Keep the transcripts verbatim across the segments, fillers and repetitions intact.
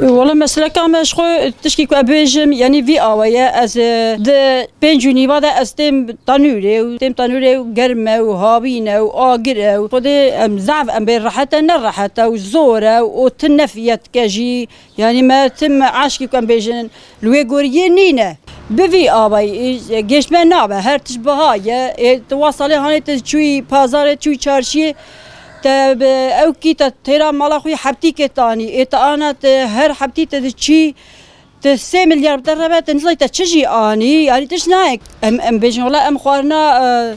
Wala meseleka me ji xwe tişkî ku ez bêjim, yanî vî awe ye, ez, e, di pênc û nîva de ez têm tanûrê û têm tanûrê û germ e û havîn e û agir e û Xwedê em zaf em bê rehet e, ne rehet e û zor e û tu nefiyet dike jî. Yanî me tim eşkî ku em bêjin li wê goriyê nîne. Bi vî avayî, e, gêşt me nabe, her tişt biha ye. Ê, tu wa salê hanê tu çûyî pazarê, çûyî çarşiyê, te bi ewkî te têra mala xwe yê heptîkê tanî. Ê, te ana te her heptî te diçî, te sê milyar bi te rebe, te nizay te çi jî anî, yanî tişt nayek. Em, em bêjin, wela em xwarina, e,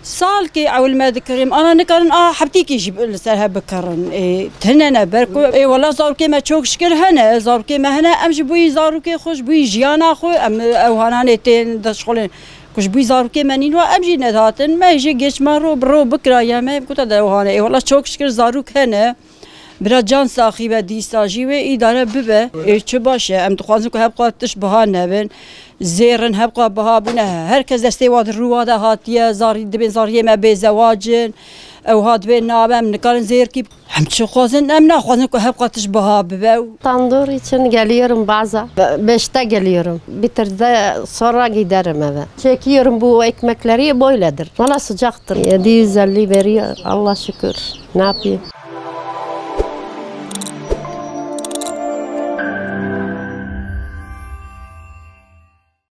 Salkê ewil me dikirin, ana nikarin a heptîkî jî li ser hev bikirin. Ê, tine ne ber ku, ê, wela zarokê me çok şikir hene, zarokê me hene, em ji bo yî zarokê xwe, ji bo yî jiyana xwe, em ew hananê tên dişxulin. Ku ji bo yî zarokê me nîn wa, em jî nedatin, me jî geç me ro bi ro bikira ya me, em kuta de ew hane. Ê, wela çok şikir zarok hene. Bira can saxî be dîsa jî wê îdare bibe. Ê, çi baş e, em dixwazin ku hebqa tişt biha nebin. Zêrin hebqa biha bûne. Her kes destê wa di rû wa de hatiye. Zarî dibên zariyê me bê zewacin. Ew ha dibên nabe, em nikarin zêrkî. Em çi xwazin, em naxwazin ku hebqa tişt biha bibe. Tandur için geliyorum bazen. Be-, beşte geliyorum. Bitirde sonra giderim eve. Çekiyorum bu ekmekleri, böyledir. Valla sıcaktır. Yedi yüz elli veriyor. Allah şükür. Ne yapayım?